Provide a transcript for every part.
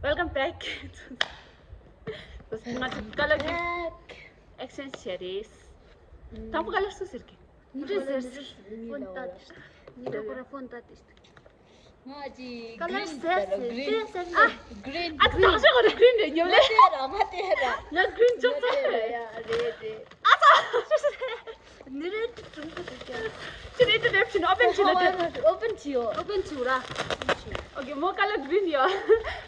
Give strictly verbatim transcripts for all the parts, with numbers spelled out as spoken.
Welcome back. ང་ཚོ་ཀ་ལར་གི་ཨེག་སི་ཆེན་ཇི་བྱས་རེད། དང་པོ་ཀ་ལར་སུ་ཟེར་གི། ཉི་ཟེར་ཕོན་ཏ་ཏི་ཉི་ཟེར་ཕོན་ཏ་ཏི། ང་ཅི་ཀ་ལར་གི་ཟེར་ཟེར་ཟེར་ཟེར། ཨ་ཨ་ཏི་དང་ཤོག་རེ་གི་རེད་ཉོ་ལེ། ང་ཏི་ར་ང་ཏི་ར། ང་གི་ཅོག་ཙེ་རེད། རེད་རེད། ཨ་ཙི། ནི་རེད་ཀྲུང་གོ་དུ་ཀྱང་། ཅི་རེད་དུ་རེབ་ཕྱིན་ཨོ་པན་བྱེད་ན་དེ། ཨོ་པན་བྱེད་ཡོད། ཨོ་པན་བྱེད་ར། ཨོ་ཀེ་མོ་ཀ་ལར་གི་རིན་ཡོད།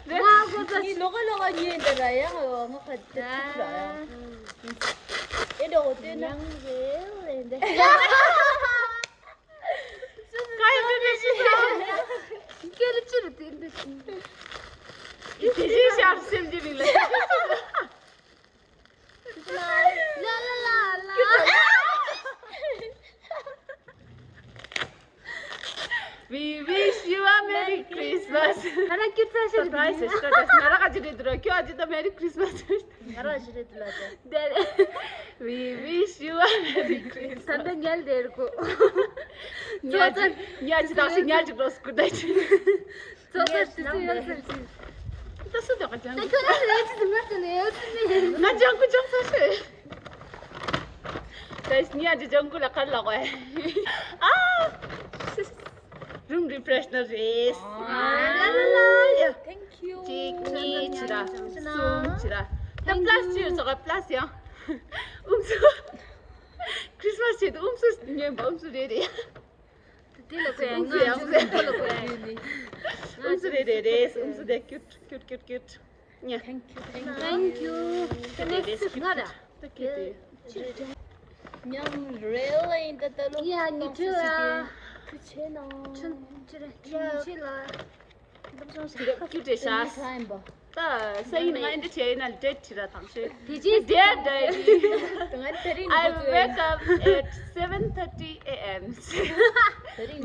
རེད། ང་གོ་ས་ནི་ལོ་ག་ལོ་ག་ཉོས་འདི་ར་ཡང་ང་ཁ་དེ་ཐུག་ར་ཡང་། ཨེ་འདྲ་འོ་དེ་ན། ཡང་རེད་རེད་འདི། ཀ་ཡི་མི་མི་ཤི་ས། ཀེ་ལི་ཅི་རུ་དེ་འདི་ཤི། དེ་ཤི་ཤར་སེམས་ཀྱི་རིང་ལ། ལ་ལ་ལ་ལ། We wish you a Merry Christmas. ང་རང་སྐྱུར་ཚར་ཤག Surprise ཞིག་ང་རང་ག་ཅི་རེད་འདུག་ཁྱོད་ཨ་ཅི་ད་Merry Christmas. ང་རང་ཞི་རེད་འདུག་ལ་དེ། We wish you a Merry Christmas. ད་ལྟ་ཉལ་བསྡད་གོ། ཉལ་ཅི་ཉལ་ཅི་དང་ཞིག་ཉལ་ཅི་འགྲོ་སྐུ་ད་ཅི། ཙོག་ཙོག་ཙི་ཙི་ཡོད་ཟེར་ཅི། ད་སུ་དག་ཀྱང་། ད་ཁྱོད་རང་ལས་ཅི་ཟིན་མ་ཟིན་ལས་ཡོད་ཟིན་ནས། ང་ལྗང་ཁུ་ལྗང་ས་ཤོད། ད་ཉལ་ཅི་ལྗང་ཁུ་ལ་ཁར་ལ་གོ་ཨ། རུམ་རི་ཕྲེ་ཤི་ནར་རེད། ལ་ལ་ལ་ཡ། Thank you. གཅིག་གཉིས་བྱི་ར་གསུམ་བྱི་ར། ད་པ་ལ་སི་ཅི་ཡོད་ཟོག་པ་ལ་སི་ཡང་། ཨུམ་སུ། ཁྲིས་མ་སི་ཆེད་དུ་ཨུམ་སུ་ཉོས་པ་ཨུམ་སུ་རེད་རེད། དེ་ལ་ཁོས་ང་ཚོ་མཐོ་ལ་ཁོས། ཨུམ་སུ་རེད་རེད་རེད། ཨུམ་སུ་རེད། ཁྱུད་ཁྱུད་ཁྱུད་ཁྱུད། ཉ། Thank you, thank you. Thank you. དེ་ནས་སུ་ང་ར། ད་ཁྱེད་དེ། ཉམ་རེ་ལ་ཡིན་ད་ད་ལོ། ཡ་ཉི་ཁྲི་ལ། ཁྱུ་ཆེ་ན། ཆུན་ཆི་རེད་ཆུན་ཆི་ལ། ཁྱུ་རེད་ཁྱུ་རེད་ཤ། ད་ས་ཡིན་ང་འདི་བྱས་ཡིན་ན་ལ་ཌེ་ཊི་ཁྲི་ར་དང་ཤོད། དེ་རྗེས་ཌེ་ཊི་ཌེ་ཊི། ང་དེ་རིང་འགོ་ཚུགས། I wake up at seven thirty a.m.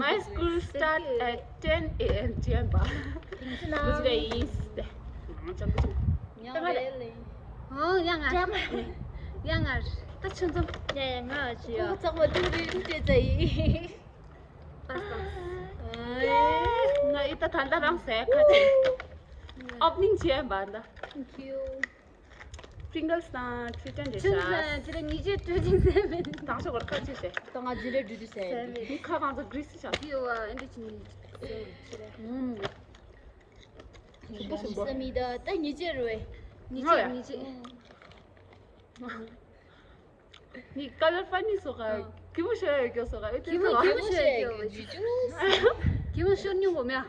My school start at ten a.m. ཅན་པ། དེ་ཚོ་ལ་ཡིན་སྟེ། ང་ཅང་གི་ཅང་། ཡང་རེད་ལེ། ཨོ་ཡང་ང་། ཡང་ང་། ད་ཆུ་འཛོམས། ཡ་ཡ་ང་ཅི་ཡ། ཁོ་ཚང་མ་ཏུ་རི་ཏུ་ཏེ་ཙ་ཡི། པ་སྟོང་། ང་ཨི་ད་ད་ལྟ་རང་ཟས་ཁ་ཅིག་ཨོ་པ་ནིང་བྱས་པ་འདི། Thank you. Pringles དང་ཁྲུ་ཅན་རེད་ཤག་ཁྲུ་ཅན་ཉི་ཤུ་ཁྲུ་ཅན་ཟས་མེད། དང་ཤོག་གར་ཁ་ཅིག་ཟས། ད་ང་ཛི་རེ་འབྲུ་དུ་ཟས། ཟས་མེད། ཁ་གང་ཚོ་གྲིས་ཤག་ཡོ་ཨ་འདི་ཅི་ནི་ཟས་ཁྲི་རེད། ཨུམ། ཤིན་པོ་ཤིན་པོ། ས་མི་ད་ད་ཉི་ཤུ་རེད། ཉི་ཤུ་ཉི་ཤུ། ནི་ཀ་ལར་ཕ་ནི་སོགས་ཀ་ཨ། གི་མོ་ཤོར་ཡོད་ཀྱོ་སོགས་ཀ་ཨེ་གི་མོ་ཐེ་གི་མོ་ཤོར་ཡོད་ཀྱོ་ཇུ་ཇུ། གི་མོ་ཤོར་མྱོང་གོ་མེད།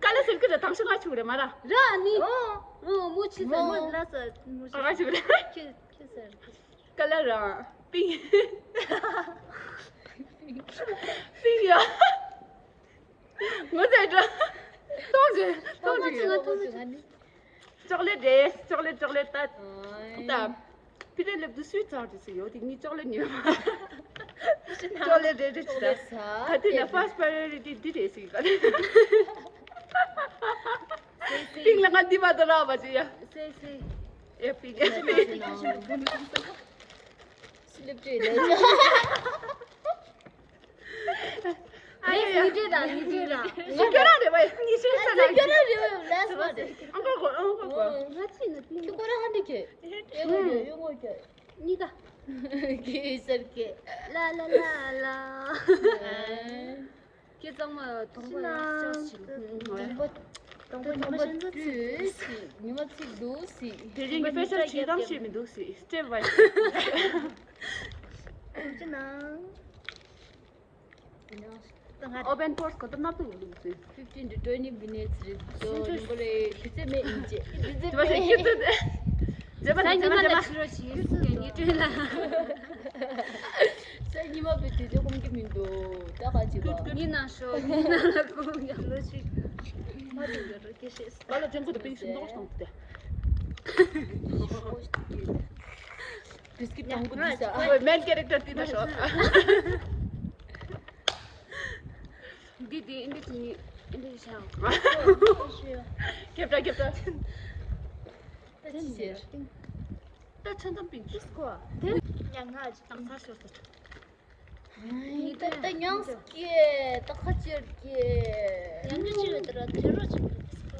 ཀ་ལར་ཟེར་གི་ད་དང་ཤོག་ང་ཆུག་རེད་མ་ར། ར་ནི། ཨོ། ཨོ་མོ་ཆི་ཟེར་མོ་ལ་ཟེར་མོ་ཆི། ང་ཆུག་རེད། ཁྱི་ཁྱི་ཟེར། ཀ་ལར་རང་པིང་པིང་ཡ། ངོ་ཚ་འགྲོ། གཏོང་ཅིག་གཏོང་ཅིག་ཡོད། ཅོག་ལེ་ཊི་རེད། ཅོག་ལེ་ཊི་ཅོག་ལེ་ཊི་ད། ད། ཕི་ཏྲེ་ལེབ་དུ་སུའི་ཚར་དུ་སུ་ཡོད་དེ་ངའི་ཅོག་ལེ་ཊི་ཉོས་མ། ཅོག་ལེ་ཊི་རེད་རེད་ཅི་ད། ད་དེ་ན་ཕར་སི་པ་རའི་ཡོ་རི་ཊི་འདི་རེད་ཟེར་གི་ག་རེད། པིང་ལ་ང་འདི་མ་ད་ར་བ་ཅི་ཡ། སེ་སེ། ཨེ་པིང་ཨེ་པིང་། སི་ལེབ་ཊི་རེད། ཨ་ཡ་ཡ། ཉི་ཁྲི་དང་ཉི་ཁྲི་དང་། ཉི་ཁྲི་རང་རེད་བ། ཉི་ཁྲི་ཙམ་ལ། ཉི་ཁྲི་རང་རེད་བ། ལས་མ་རེད། ཨང་ཀོ་ཀོ་ཨང་ཀོ་ཀོ། ང་ཚོས་ནི་པིང་། ཁྱོད་ཁོ་རང་ཧ་འདི་ཁྱོད། ཨེ་ཀོ་ཁྱོད་ཡོད་ངོ་ཁྱོད། གཉིས་ཀ། གི་ཟེར་གི། ལ་ལ་ལ་ལ། ཁྱེད་ཚང་མ་དོང་པོ་ཡང་ཤོར་ཕྱིན། དོང་པོ། དོང་པོ་ཉི་མ་ཤན་ཚོ་ཚིག་ཉི་མ་ཚིག་འདུག་སི། དེ་རིང་གི་ཕེ་ཤན་བྱེད་སྟངས་ཤེས་མི་འདུག་སི། སི་ཊེབ་བའི་སི་ཊེབ། ཅི་ན། ཨོ་པན་ཕོར་སི་གོ་ཏམ་ནག་ཏུ་འདུག་སི། Fifteen to twenty minutes རེད། དོ་རིང་པོ་རེད། དུས་ཚོད་མེད་ཡིན་ཅེ། དུས་ཚོད་མེད། ད་ཉི་མ་ལ་ཤི་རོ་བྱེད་སི་ཉི་སྟོན་ལ། ས་ཉི་མ་པའི་དུས་ཚོད་ཁོམ་གི་མི་འདུག་ད་ག་ཅི་ག་ཉི་ན་ཤོ་ཉི་ན་ལ་ཁོམ་ཡང་ལོ་ཅིག་མ་དུ་ག་རོ་ཀེ་ཤེས། ཨ་ལ་ཅན་ཁོ་དུ་པིང་སུན་དོག་སྟོང་དུ་དེ། བིས་ཀིཊ་དང་པོ་འདི་ཟ། ཨོ་མེན་ཀེ་རེག་ཊར་དེ་ད་ཤོ། འདི་འདི་འདི་འདི་འདི་ཤ། ཁེབ་ཏྲ་ཁེབ་ཏྲ། ད་ཅི་ཟེར། ད་ཆ་ཚང་པིང་ཏིས་ཀོ། དེ་ཡང་ང་ཅི་དང་ཚ་ཤོར་སོ། ད་ད་ཉང་སྐྱེ་ད་ཁ་ཅེར་སྐྱེ། ཡང་ཅི་ཅི་རེད་ད་ར་དེ་རོ་ཅི་ཏིས་ཀོ།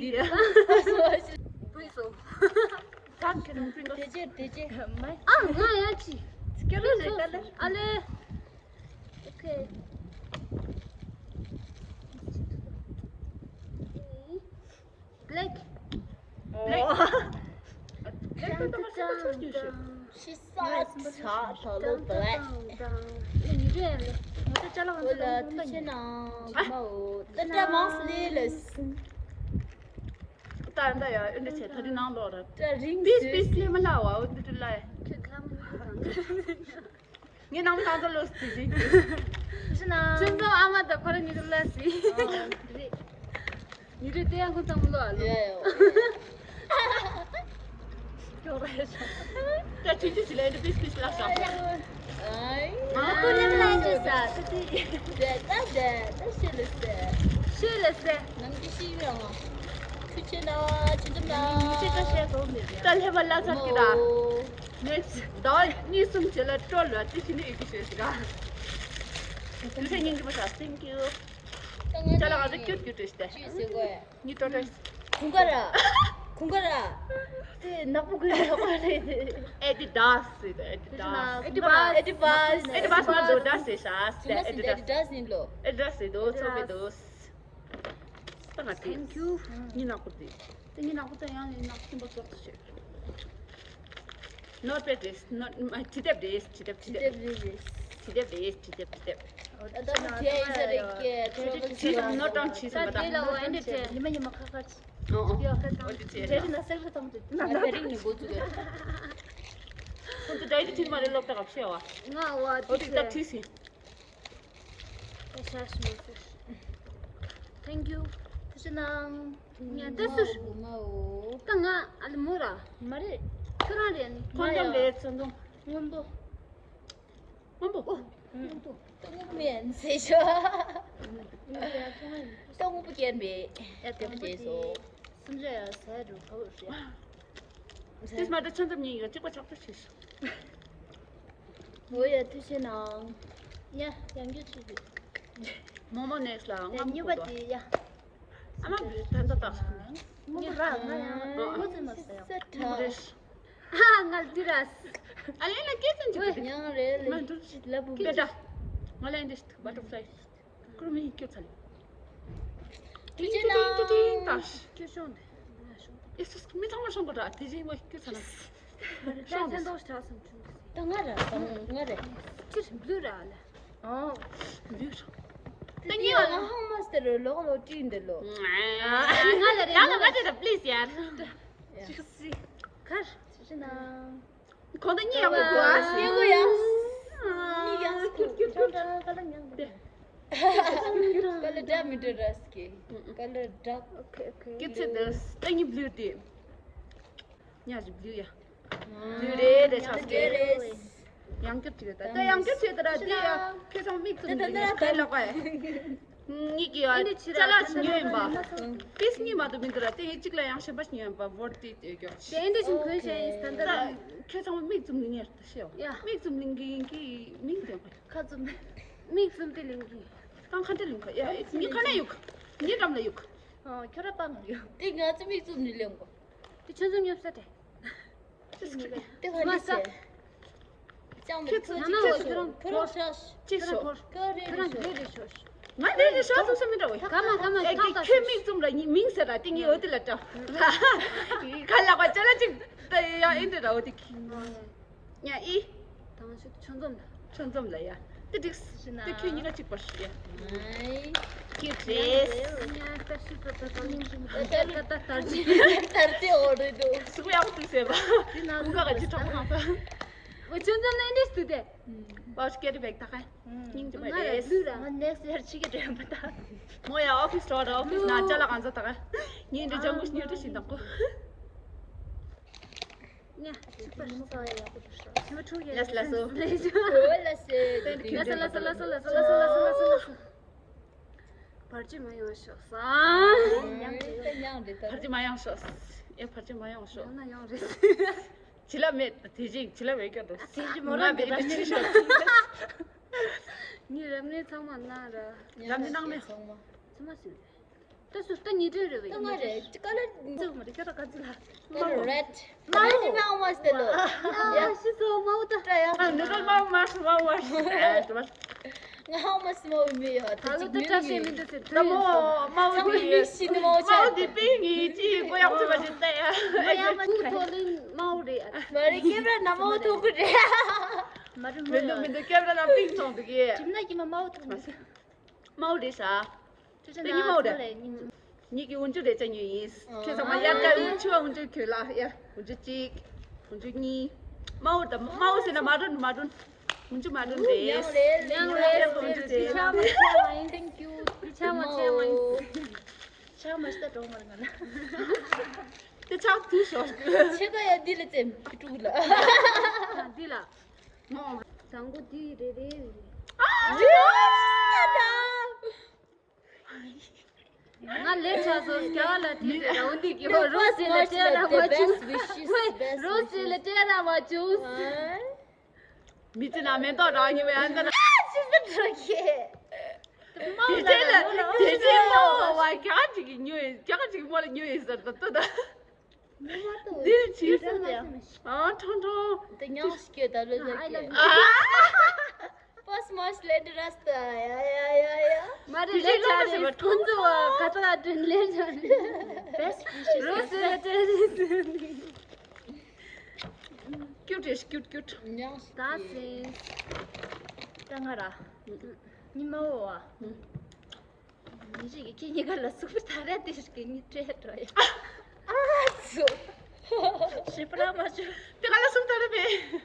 འདི་རེད། བུས་སོ། གང་གི་རང་བུས་འདུག་དེ་རྗེས་དེ་རྗེས། མ། ཨ་ང་ཡང་ཅི། སྐྱོ་རོ་རེད་ཀ་ལེ། ཨ་ལེ། ཨོ་ཁེ། Black. Black. Black. She's so tall, little black. ཨོ་ལ་ཐུགས་རྗེ་གནང་། མ་འོ། ཏན་ཏན་མང་སུ་ལེ་ལེ། ད་ད་ཡ་ཨེ་འདྲ་བྱས་ད་དེ་ནང་ལོག་ར། ད་རིང་པིས་པིས་ལེ་མ་ལ་བ་འོ་འདི་དུ་ལ། ཁྱོད་ཁ་མ་ནུས་དང་། ངའི་ནང་ལྷ་ཚོ་ལོ་སི་ཇི། ཁྱོད་ཚོ་ཨ་མ་དང་ཁོ་རང་གཉིས་ཀྱི་ལ་སི། ཉི་རེ་དེ་ཡང་ཁོ་ཚང་མ་ལོ་ཨ་ལོ། ཡ་ཡ། སྐྱོ་རེད་ཤག་ད་ཆུ་ཆུ་ཆུ་ལ་འདི་པིས་པིས་ལ་ཤག་ཨའི། ང་ཁོ་ནི་ལ་འདི་ས་ཏི་ཏི། དེ་ད་དེ་ད་ཤེས་ལ་སེ། ཤེས་ལ་སེ། ནམ་གྱི་ཤི་ཡོང་། ཁུ་ཆེ་ན་ཆུ་ཆུ་ན། ཉི་ཆེ་ཀ་ཤེས་གོ་མི་རེད། ད་ལྷེ་བ་ལ་ཚར་གི་ད། Next. ཟླ་བ་གཉིས་གསུམ་རྗེས་ལ་སྤྲོ་ལ་དེ་བཞིན་ཡོད་ཀྱི་ཞེས་ཟེར་ག་དུས་ཚོད་སྙིང་རྗེ་པོ་ཞིག Thank you. ཅ་ལག་ཨ་ཟེར་ཀྱུ་ཀྱུ་ཏུ་ཞིག་སྟེ། ཅི་ཟེར་དགོས། ཉི་ཏོ་ཏོ། གུང་དཀར་ར། གུང་དཀར་ར། དེ་ནག་པོ་གུས་ནག་པོ་རེད། Adidas ཟེར་དོ། Adidas. Adidas. Adidas. Adidas མ་འདུག Adidas ཟེར་ཤག Adidas ཟེར་དོ། Adidas ཡིན་ལོ། Adidas ཟེར་དོ། ཚོགས་པའི་དོ། ད་ང་དེ། Thank you. ཉི་ནག་པོ་དེ། དེ་ཉི་ནག་པོ་དེ་ཡང་ལས་ནག་ཆེན་པོ་ཙོག་ཙོ་བྱོས། Not bad རེད། Not ཁྲི་ལྡེབ་རེད། ཁྲི་ལྡེབ་ཁྲི་ལྡེབ། ཁྲི་ལྡེབ་རེད། ཁྲི་ལྡེབ་ཁྲི་ལྡེབ། ཨ་ད་དེ་ཡིན་ས་རེད་ཀྱེ། ཁྲི་ལྡེབ་ཁྲི་ལྡེབ། Not down ཁྲི་ལྡེབ། ད་དེ་ལ་འོ་ཨེ་འདྲ་བྱས། ཉི་མ་ཉི་མ་ཁ་ཁ་ཅི། ཨོ་ཨོ། ཡ་ཁ་ད། ཨོ་དེ་བྱས། དེ་རིང་ན་སེར་ཁ་ཙམ་དུ། ད་དེ་རིང་ཉིན་གོ་ཚུགས། ཁོང་ཚོ་ཌའི་ཡི་ཊི་ཁྲིད་མ་རེད་ལོག་ད་ག་བཤད་བ། ང་བ་ཨོ་དེ་ད་ཁྲིད་ཟིན། ད་ཤ་ཞིམ་མ་ཟེར། Thank you. ཐུགས་རྗེ་གནང་། ཉན་ད་ཟུར། མ་འོ། ད་ང་ཨ་ལི་མོ་ར། མ་རེད། ཁྱོད་རང་རེད་ནི། ཁོང་ཚང་རེད་ཚོ་འདུག་སྔོན་པོ། སྔོན་པོ། ཨོ། སྔོན་པོ། ཏོ་སྔོན་པོ་ཡན་ཟེར་ཤོ། ཏོ་སྔོན་པོ་རྒྱན་པས་ཡ་དེ་པོ་བྱས་སོ། སུམ་ཅུ་ཡ་ཟ་རུ་ཁ་བོ་རེད། དེས་མ་ད་ཆ་འཛོམས་ཉིན་ཡོད་གཅིག་པ་ཆགས་པ་ཞིག་འོ་ཡ་ཐུགས་རྗེ་གནང་། ཡ་ཡང་རྒྱུ་ཆུ་རྒྱུ། མོ་མོ་ནེགས་ལ་ཡ་ང་གཉིས་པ་མོ་དེ་ཡ། ཨ་མ་བུ་ད་ད་ད། མོ་མོ་ར་ང་ཡང་མོ་ཙེ་མ་ཟ་ཡང་། ས་ཁྲ། ཧ་ང་ལ་དུ་ར། ཨ་ལེ་ལ་སྐད་ཙམ་ཅིག་ཡང་རེད་ལེ། མ་འདུག་ལ་བུ་སྐད་གྲགས། ང་ལ་འདི་ཞིག་butterfly། ཀུར་མི་སྐྱོ་ཚ་ལེ། ཏིང་ཏིང་ཏིང་ཏིང་ཏིང་ཏ། སྐྱོ་ཤོང་དེ། ཨེ་སུས་མི་ཚང་མ་ཤོང་གོ་འདྲ་དེ་བཞིན་མོ་སྐྱོ་ཚ་ན། ཤོང་དེ། ད་ང་ར་ད་ང་རེད། ཅིར་བླུ་ར་ལ། ཨོ། བླུ་ར། ད་ངས་ང་ཧང་མ་སྟེ་རོ་ལོག་ལོ་ཏྲིན་དེ་ལོ། ང་ལ་རེད། ང་ལ་ང་དེ་ད་please ཡར། ཅིག་སི། ཁར། ཅི་ན། ཁོང་ད་གཉིད་ཡག་པོ་ཁུག་ཨ། གཉིད་ཁུག་ཡ། གཉིད་ཡག་ཁུག་ཁྱོད་ཁྱོད་ཁྱོད་ཁ་ལ་མྱང་དེ། ཁ་ལ་འདྲ་མི་འདྲ་ར་སྐྱེ། ཁ་ལ་འདྲ། ཨོ་ཁེ་ཨོ་ཁེ། སྐྱེ་ཚེ་འདི་ད་གཉིད་བླུ་དེ། ཉ་ཞིག་བླུ་ཡ། བླུ་རེད་དེ་ཆགས་སྐྱེ། ཡང་སྐྱོབ་ཅིག་རེད་ད། ད་ཡང་སྐྱོབ་བྱེད་ད་ར་དེ་ཡ་ཁྱོད་ཚང་མིག་བཙུམ་ནས་ཉལ་ལོག་པ་ཡ། ངེད་ཀྱི་ཡ་ཅ་ལག་ཅིག་ཉོས་ཡིན་པ། པིས་གཉིས་མ་གཏོགས་མི་འདུག་ར། དེ་ངས་གཅིག་ལ་ཡང་གཞན་པ་ཞིག་ཉོས་ཡིན་པ། བོར་ཏི་དེ་གྱོགས་ཤིག་དེ་འདྲ་ཞིག་གོན་བྱས་ཡིན་ད་ད། ད་ཁྱོད་ཚང་མ་མིག་བཙུམ་ནས་ཉལ་ད་ཤེས་ཡ། མིག་བཙུམ་ལིང་གི་ཡིན་གི་མིང་དེ་ཁ་བཙུམ། མིག་བཙུམ་དེ་ལིང་གི། ད་ཁ་འདྲ་ལིང་ག་ཡ་ངའི་ཁ་ན་ཡོད། ངའི་འགྲམ་ལ་ཡོད། ཨོ་ཁྱོད་ར་པང་ཡོད། དེ་ང་ཚོ་མིག་བཙུམ་ནས་ལེན་གོ། དེ་ཆུ་འཛོམས་ཉོབ་ས་དེ། དེ་ག་ནས་ཟེར། ཅང་མི་ཁྱོད་ཚོ་ཁྱོད་ཚོ་ཁྱོད་རང་ཁྱོད་རང་ཤ་ཅི་ཤོ་ཁྱོད་རང་རེ་རེ་ཤོ་ཁྱོད་རང་རེ་རེ་ཤོ། ང་དེ་ནི་ཤོག་ཚོགས་སུ་མི་འདྲ་བ། ག་མ་ག་མ་ཨེ་ཐག་ཐག་ཁྱོད་མིག་བཙུམ་ར་ཡིན་མིང་ཟེར་ར་ཏིང་ཡི་འོ་དེ་ལ་འདྲ། ག་ལ་བ་ཅ་ལ་ཅིག་ད་ཡ་ཨིན་འདྲ་ར་འོ་དེ་གི། ཉ་ཨི། དང་ཤུ་ཆོ་འཛོམས་ལ། ཆོ་འཛོམས་ལ་ཡ། དེ་འགྲིག་ཤི་ན། དེ་ཁྱོད་གཉིས་ཀ་གཅིག་པར་ཞུ་ཡ། ཨའི། ཁྱོད་རེད། ཉ་ད་ཤི་ད་ད་ད་ད་ད་ད་ད་ཇི། ད་རྩེ་འོ་རེད་འདུག་སུ་ཡག་ཏུ་ཟེར་བ། དེ་ན་ཀུན་དགའ་ག་ཅི་གྲོགས་ཁང་ད། འོ་ཆོ་འཛོམས་ན་ཨིན་འདྲ་སུ་དེ། བ་ཤི་ཀེ་རི་བེག་ད་ག་སྙིང་རྗེ་མ་རེད། ང་ནེག་སི་ཡར་ཕྱི་གི་འགྲེམས་པ་ད། མོ་ཡ་ཨོ་ཕིས་རོ་ར་ཨོ་ཕིས་ན་ཅ་ལག་གང་ཚ་ད་ག་ཉིན་འདྲ་ཇང་གུ་སྙིང་རྗེ་ཞིག་དང་གོ། ཉ་ཚིག་པ་རིང་ཚ་ཡ་ཡག་པོ་འདུག་ཤོག་ཁྱི་མ་ཁྲུག་ཡ་ལ་སོ་ལ་སོ། ལ་སོ་ལ་སོ་ལ་སོ་ལ་སོ་ལ་སོ་ལ་སོ་ལ་སོ། བར་ཆད་མ་ཡོང་ཤོག་ས། ཉང་རེད་ད། བར་ཆད་མ་ཡོང་ཤོག་ཨེ་བར་ཆད་མ་ཡོང་ཤོག་ཡོང་ན་ཡོང་རེད། བྱི་ལ་མེད་དེ་བཞིན་བྱི་ལ་མེད་ཀྱང་འགྲོ། དེ་བཞིན་མོ་རང་ང་མེད་པའི་ཕྱིར་ཤོག་ངའི་རབ་གནས་ཚང་མ་གནང་ར། རབ་གནས་གནང་མེད། ཚང་མ་ཚང་མ་ཟིན། ད་སུ་ད་ཉི་སྒྲོན་རེད་བས། ད་ང་རེད་ཀ་ལ་ཚང་མ་རེད་ཀ་ལ་ག་ཚོད་ལ། ད་རེད། མ་འོ་མ་འོ་མ་སྟེ་ལོ། ཡ་ཤི་སོ་མ་འོ་ད། ད་ཡ་ཨ་ནི་ད་མ་འོ་མ་སུ་མ་འོ་མ་སུ། ང་ཧ་མ་སི་མ་འོ་མི་ཡོད་ད་ད་ལོ་ད་ཅིག་བཀྲ་ཤིས་མི་འདུག་ཟེར། ད་མོ་མ་འོ་ཚང་མ་དེ་མི་ཤི་ནི་མ་འོ་མ་འོ་ཆ། དེ་པིང་ངི་ཅི་གོ་ཡག་ཚོད་མ་ཅི་ད་ཡ། ང་ཡ་མ་ཐུག་ཐོག་ལིན་མ་འོ་རེད། མ་རེད་ཀེ་ར་ན་མ་འོ་ཐུག་གི་རེད། མ་རེད་མོ་མི་འདུག་མི་ཡ། འདུག་ཀེ་ར་ན་པིང་ཐོང་འདུག་གི། གྲིམ་ན་གི་མ་མ་འོ་ཐུག་མ་ཟེར། མ་འོ་རེད་ཤག་དེ་ཉི་མ་འོ་རེད། ཉི་གི་འོན་ཅུ་རེད་ཅ་ཉུ་ཡིན། ཁྱོད་ཚང་མ་དབྱར་ཁ་འོན་ཆུ་འོན་ཅུ་ཁྱོད་ལ་ཡ་འོན་ཅུ་གཅིག་འོན་ཅུ་གཉིས། མ་འོ་ད་མ་འོ་ཟེར་ན་མ་འགྲོ་མ་འགྲོ། འོན་ཅུ་མ་འགྲོ་རེད། ཡང་རེད། ཡང་རེད། འོན་ཅུ་རེད། ཆ་མ་ཆ་མ་ཡིན། Thank you. ཆ་མ་ཆ་མ་ཡིན། ཆ་མ་ཤི་ད་གྲོགས་མ་རེད་ང་ན། དེ་ཆག་དུས་ཤོག་ཆེ་ད་ཡ་འདི་ལ་བཙེམ་ཁི་ཀྲུག་ལ། འདི་ལ། བཟང་པོ་འདི་རེ་རེ་རེ། ང་ལས་ཆགས་སོང་རྒྱ་ལ་དེ་རེ་ར་འོ་འདི་གི་རོ་སི་ལ་སྤྲད་ར་མ་བྱུང་། རོ་སི་ལ་སྤྲད་ར་མ་བྱུང་། མི་ཚེ་ན་མེ་ཏོག་རང་ཉིད་བའི་ཨ་ན་ན། ཅི་ཟེར་འགྲོ་ཁྱེད། དེ་རྗེས་ལ་དེ་རྗེས་མོ་བ་རྒྱ་གཅིག་གི་ཉོས་ཡིན། རྒྱ་གཅིག་མོ་ལ་ཉོས་ཡིན་ཟེར་ད་ལྟ་ད། འདིར་ཕྱིན་ས་ཡ། ཨ་ཁྲང་ཁྲང་། དེ་ཉག་སྐྱོ་ད་ལོ་ལོ་སྐྱོ། First much later rasta. ཡ་ཡ་ཡ་ཡ། མ་རེད་ལས་ཆ་རེད་ཁོང་ཚོ་བ་ག་ཚ་ག་དྲན་ལས་ཆ་རེད། Best wishes. རོ་སི་ལ་ཏྲེ་རེད། Cute is cute, cute. ཉག་ད་སི། ད་ང་ར། ཉི་མ་འོ་བ། མི་རིགས་ཀྱི་ཁྱེད་གཉིས་ཀ་ལ་སུ་ད་རེ་དེ་ཞིག་གི་གཉིས་སྤྲད་འགྲོ་ཡ། ཨ་ཙི། ཞིབ་པ་མ་བྱུང་། དེ་ག་ལ་སུ་ད་རེ་མེད།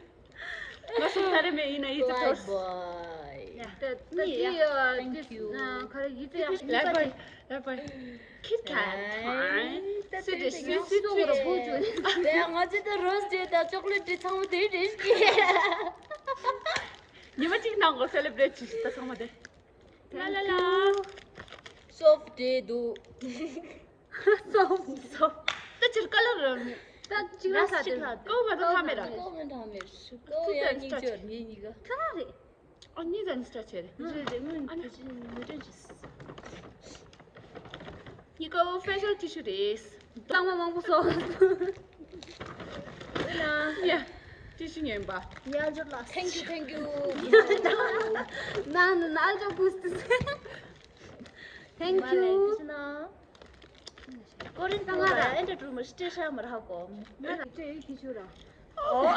ང་སུ་ད་རེ་མེད་ཡིན་ན་ཡིད་དུ་འཕྲོག Boy. ད་ད་དེ་ཡ་Thank དེ་you. ག་རེ་ཡིད་དུ་ཡག་ལ་པའི་ལ་པའི། Kit Kat. Sweet, sweet, sweet, sweet. དེ་ང་ཚོ་ད་རོ་སི་ཇི་དང་ཅོག་ལེ་ཊི་ཚང་མ་དེ་རེད་ཀྱི། ཉི་མ་གཅིག་ནང་གོ་celebrate བྱེད་ཤི་ད་ཚང་མ་དེ། ལ་ལ་ལ། Soft day འདུག Soft, soft. ད་ཅིར་ཀ་ལར་ར། ད་ཅིག་ལ་ས་དེ། ཀོ་མ་ད་ཧ་མེ་ར། ཀོ་མ་ད་ཧ་མེ་ར། ཀོ་ཡ་ཉིག་ཅོར་ཉི་ཉི་ག་ད་རེད། ཨ་ཉི་ད་ནི་སྟྲ་ཆེ་རེད། རེད་རེད། ངོས་ནི་ཕལ་ཆེར་མི་དྲན་ཅིས། ཉི་ཀོ་facial tissue རེད། གཙང་མ་མང་པོ་བཟོ། ཡ། ཏི་ཤུ་ཉན་པ། ཡ་ཇོ་ལ། Thank you, thank you. ན་ན་ན་ཨལ་ཇོ་གུས་ཏི་སེ། Thank you. ཀོ་རིན་ཏང་ང་ར་ཨེན་ཏྲ་ཀྲུ་མ་སྟེ་ཤ་མ་ར་ཧ་གོ། ང་ར་ཡིག་ཆ་ཡོད་ཁྱི་ཆུ་ར། ཨོ།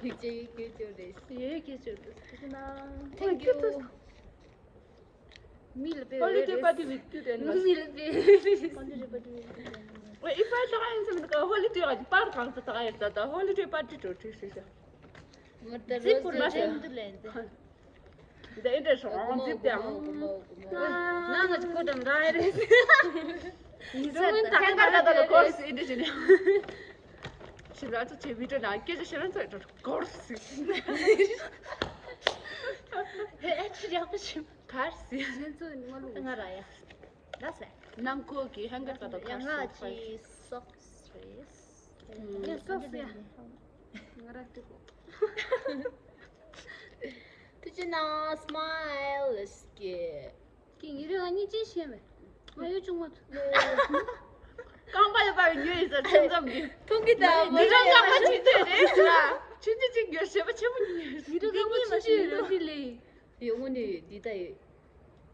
ཡིག་ཆ་ཡོད་ཁྱི་ཆུ་རེད། ཡོད་ཁྱི་ཆུ་རེད། Thank you. མི་ལ་པེ། Holiday party with cute animals. མི་ལ་པེ། Holiday party with cute animals. Wait, if I try and some holiday party གང་ཚ་ད་ཡོད་ད་ད་holiday party to to to. ང་ད་རོ་ཟི་ལེན་དུ་ལེན་དུ། འདི་འདྲ་སོང་འཛིབ་དང་། ན་ང་ཅི་ཁོ་དང་འདྲ་རེད། ཡིན་ས་ད་ཧན་ག་ད་ད་ལ་གོར་སི་འདི་ཞིག་ནས། ཞིག་ལ་ཚོ་ཆེ་བི་ཏྲ་ན་སྐད་ཆ་ཤེས་རན་ཚོ་གོར་སི། ཧེ་ཨེ་ཆི་ཡག་པོ་ཞིག་གར་སི། ཁྱེད་ཚོ་ནི་མ་ལུག་ང་ར་ཡ། ལ་སེ། ནང་ཁོ་གི་ཧན་ག་ད་ད་ཡ་གོར་ང་སི་ཅི་སོག་སི་རེད། ཡ་སོག་སི་ཡ། ང་ར་ཏི་ཀོ། དུ་ཅི་ན་སྨའིལ་ལ་སྐྱེ། ཀྱི་ཡི་རེ་ང་གཉིས་ཅི་ཤེས་མེད། ང་ཡོད་ཆུང་མ་ཐུ། རྐང་པ་ལ་བབས་ཉོས་ཡིན་ཟེར་ཆུང་ཙམ་གྱི། ཐུང་གི་ད་མི་རང་རྐང་པ་ཅི་ཐོས་རེད་ཟེར་ལ། ཆུང་ཆུང་ཅིག་ཉོས་ཞེས་པ་ཆེན་པོ་ཉོས། མི་རང་རྐང་པ་ཆུང་ཆུང་ཡོད་ལ་ཅི་ལེ། ཡོད་ངོ་ནས་འདི་ད་ཡོད།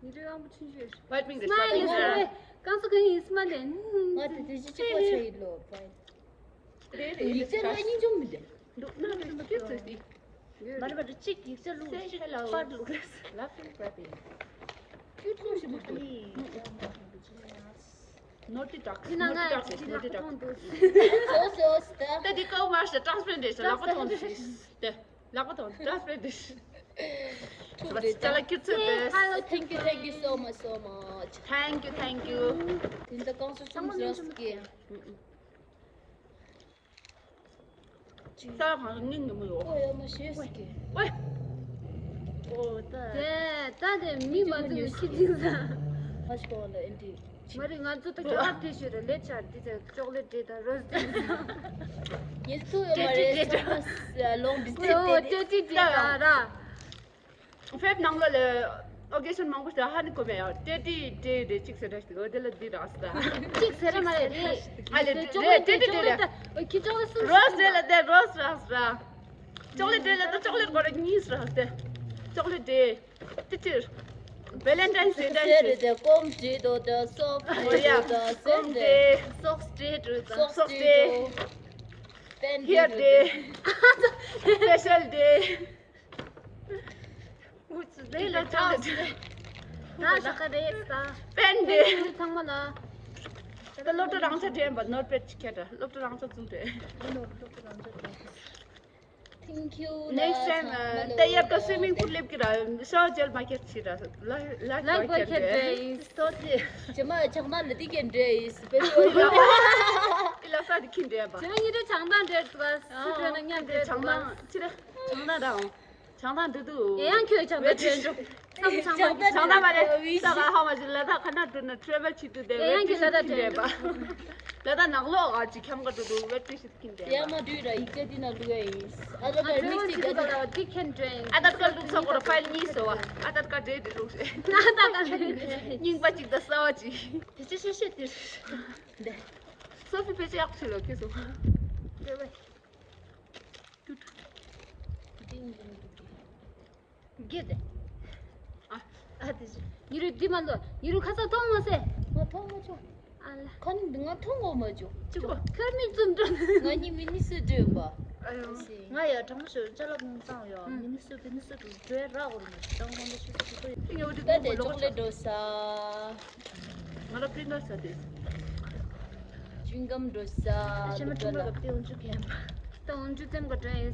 ཉི་རེ་དབང་པོ་ཆུང་ཆུང་རེད། White Wing རེད། སྨ་ལེ་སྨ་ལེ། རྐང་ཚོ་གང་ཡིན་སྨ་ལེ། ང་དེ་དེ་ཅི་གཅིག་པ་ཆ་ཡིན་ལོ། རེད་རེད། ཡིག་ཆ་ལ་སྙིང་རྗེ་མི་འདུག་འདུག་ན་མི་འདུག་ཟེར་ཏེ། མར་བར་གཅིག་ཡིག་ཆ་ལུགས་གཅིག་པར་ལུགས་རེད། Laughing Crappy། ཁྱོད་ཐོག་ཞིག་མི་འདུག Naughty Duck། དེ་ན་ང་Naughty Duck། Naughty Duck། ད་དེ་ཀའོ་མར་ཤ་ཊྲན་སི་པེ་རེན་ཊི་རེད་ཤ། ལག་པ་ཐོང་དུ་ཤ། དེ་ལག་པ་ཐོང་དུ་ཊྲན་སི་པེ་རེན་ཊི་རེད་ཤ། ཐུགས་རེ་ཅ་ལག་ཁྱེར་ཚོད་དེ། Hello, thank you, thank you so much, so much. Thank you, thank you. དེ་འདྲ་གང་སོ་སོ་མི་ཟ་སྐད། ས་གང་སྙིང་ནས་མི་ཡོང་། ཨོ་ཡ་མ་ཤེས་སྐད། ཝེ། ཨོ་ད། དེ་ད་དེ་མི་མ་ཚུགས་ཤི་ཅིང་ས། ཨ་ཤི་གོ་ལ་ཨེན་ཏི། མ་རེད། ང་ཚོ་ད་ཅོག་ལེ་ཊི་ཤོད་རེད། ལེ་ཆར་འདི་ཚོ་ཅོག་ལེ་ཊི་དང་རོ་སི་ཊི། ངས་ཚུགས་ཡོད་མ་རེད། ལོང་བི་སི་ཀེ་ཊི་ལོང་བི་སི་ཀེ་ཊི་དེ་ད་ར། ཕེབས་ནང་ལོ་ལ་ཨོ་ཀེ་ཤན་མང་པོ་ཞིག་ཧ་ནི་གོ་མེད་ཡ། ཊེ་ཌི་ཊེ་ཌི་ཅིག་ཟེར་ར་ཞིག་འོ་དེ་ལ་འདི་རག་ས། ཅིག་ཟེར་ར་མ་རེད། རེད། ཨ་ལེ་ཅོག་ལེ་ཊི་ཊེ་ཌི་ཊེ་ཌི་ཅོག་ལེ་ཊི་ཨོ་ཁྱི་ཅོག་ལེ་ཊི་གསུམ་རོ་སི་ཊི་རེད་ལ་དེ་རོ་སི་ཊི་རག་ས། ཅོག་ལེ་ཊི་རེད་ལ་དེ་ཅོག་ལེ་ཊི་གོ་ར་གཉིས་རག་ས་དེ། ཅོག་ལེ་ཊི་ཊེ་ཌི་ཊེ་ཌི། ཝེ་ལེན་ཊའིན་ཌེ་ཊེ་ཌེ། ཟེར་རེད་དེ་ཀོམ་ཊེ་ཌི་དང་སོག་ཊེ་ཌི་དང་ཟེར་རེད། སོག་ཊེ་ཌི་དང་སོག་ཊེ་ཌི། པེན་ཊེ་ཌི་དང་། སྤེ་ཤལ་ཊེ། ཨུ་ཙི་ལེ་ལ་ཅོག་ལེ་ཊི། ད་ཤ་ཁ་རེད་ད། པེན་ཊེ་ཌི། ཚང་མ་ལ། ད་སློབ་གྲྭ་རང་ཆ་འདྲེན་པ་ནོར་པེད་ཅིག་ཁྱེར་འདྲ། སློབ་གྲྭ་རང་ཆ་བཙུགས་འདྲེ། ཨ་ནོར་སློབ་གྲྭ་རང་ཆ་འདྲེན། Thank you. Next time ད་ཡར་ཀ་སུའི་མིང་པུལ་སླེབས་ཀྱི་ར། ཤོ་ཇེལ་མ་ཁྱེར་ཅི་ར། ལག་པ་ཁྱེར་འདྲེ། སོ་ཏེ། ཇེ་མ་ཆག་མ་ལ་དེ་ཁྱེར་འདྲེ་ཡིན་སྤེ་ཤལ། ཨི་ལ་ས་དེ་ཁྱེར་འདྲེ་པ། ཇེ་མ་ཉི་རེ་ཆང་དང་འདྲེ་ཏུ་བ། སུ་འདྲེ་ན་མཉམ་འདྲེ་ཏུ་བ། ཆང་དང་ཅི་ར། ཆང་དང་འདྲ་འདུག་ཡང་ཁྱོད་ཆང་དང་འདྲེ་འཇོག་ཆང་དང་མ་རེད། ས་ག་ཧ་མ་ཞིག་ལ་དྭགས་ཁ་ན་འགྲོ་ན་ཊེ་རེ་ཝལ་བྱེད་དུས་དེ་ཡང་ཁྱོད་ལ་དྭགས་འདྲེ་པ། ལ་དྭགས་ནག་ལོག་ཨ་ཅི་ཁྱམས་ཀ་འགྲོ་དུས་ཝེ་ཏི་ཤི་ཐིན་དེ། ཡ་མ་དུས་ར་ཡིག་ཆ་དེ་ན་ལུག་ཡ་ཡིན། ཨ་ད་ད་རིག་ཅི་ག་ལ་ཏི་ཁེན་ཏྲེན། ཨ་ད་ཀ་ལུག་ཚོ་གོ་ར་ཕའིལ་གཉིས་སོ་བ། ཨ་ད་ཀ་འདྲེ་དེ་ལུག་རེད། ཨ་ད་ཀ་རྙིང་པ་གཅིག་ད་གསར་བ་གཅིག་དེ་ཅི་ཤེས་ཤེས་དེ། འདེ། སོ་ཕི་ཕལ་ཆེར་ཡག་ཤོས་ལ་ཁེ་སོ། འདེ་བས། ཏུ་ཏུ། དེ་ཡིན་གྱི་མི་འདུག་གི། གེ་དེ། ཨ། ཨ་དེ་ཅི། ཉི་རུ་འདི་མ་འདུག་ཉི་རུ་ཁ་ས་མཐོང་མ་སེ། ང་མཐོང་མ་བྱུང་། ཨ་ལ། ཁ་ནི་ང་མཐོང་གོ་མ་བྱུང་། ཅི་གོ་ཁར་མི་བཙུན་འགྲོ། ང་གཉིས་མི་ནི་སུ་འདྲེན་པ། ཨ་ཡོ། ང་ཡ་གྲང་མོ་ཤོར་ཅ་ལག་ནང་བཏང་ཡོད། ཨ་མི་ནི་སུ་བི་ནི་སུ་འགྲོ་འགྲོ་ར་གོ་རུ་མ་བཏང་གོ་འདྲ་ཤོད་སུ་ཤོད་ཡོད། ཏི་ངེ་འོ་དེ་ད་དེ་ལོག་ཅོག་ལེ་འགྲོ་ས། ང་ལ་པི་རིན་ཊར་ཟ་དེ། ཅུན་གམ་འགྲོ་ས། ཤ་མ་ཀྲུང་ག་ག་པི་འོན་ཅུ་གེམ། ད་འོན་ཅུ་ཙེམ་ག་ཏྲེ།